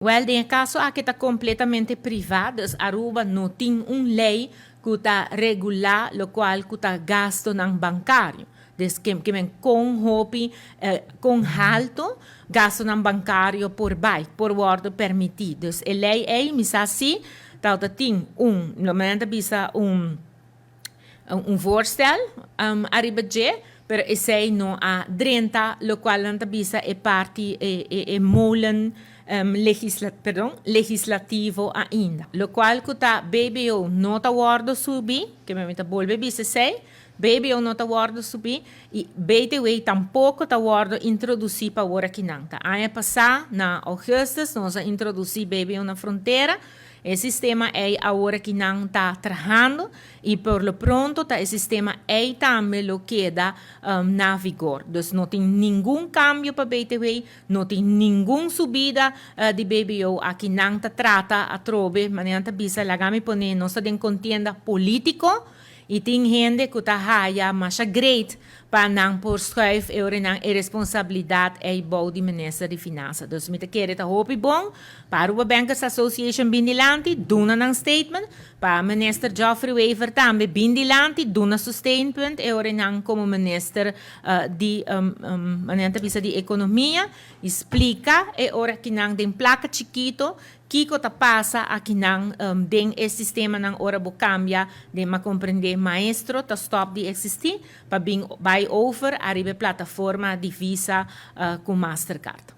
Wel, den caso aki ta completamente priva, dus Aruba no tin un ley cu ta regula locual cu ta gastonan bancario. Dus cu men con hopi, con halto gastonan bancario por bay, por wordo permiti. Dus e ley ey, mi sa si, dat tin un, no momento bisa un voorstel ariba dje, pero esey no a drenta, locual nan ta bisa e parti e molen perdon, legislativo ainda. Locual cu ta BBO no ta wordo subi, cu mi ta bolbe bisa esey, BBO no ta wordo subi y BTW tampoco ta wordo introduci pa awor aki nan. Ta aña pasa, na augustus, nos a introduci BBO na frontera. E sistema ey awor aki nan ta trahando y por lo pronto ta e sistema ey tambe lo keda na vigor. Dus no tin ningun cambio pa BTW, no tin ningun subida di BBO. Aki nan ta trata atrobe, manera ta bisa, lagami pone, nos ta den contienda politico y tin hende cu ta haya masha great pa nan por schuif e ora nan e responsabilidad ey bou di minister di Finansa. Dus mi ta kere ta hopi bon pa Aruba Bankers Association bin dilanti, duna nan statement, pa minister Geoffrey Wever tambe bin dilanti, duna su statement e ora nan como minister di manera ta bisa di economia, explica e ora cu nan den placa chikito kiko ta pasa aki nan den e sistema nan ora bo cambia di ma comprende Maestro ta stop di existi pa bin bay over ariba plataforma di Visa cu Mastercard.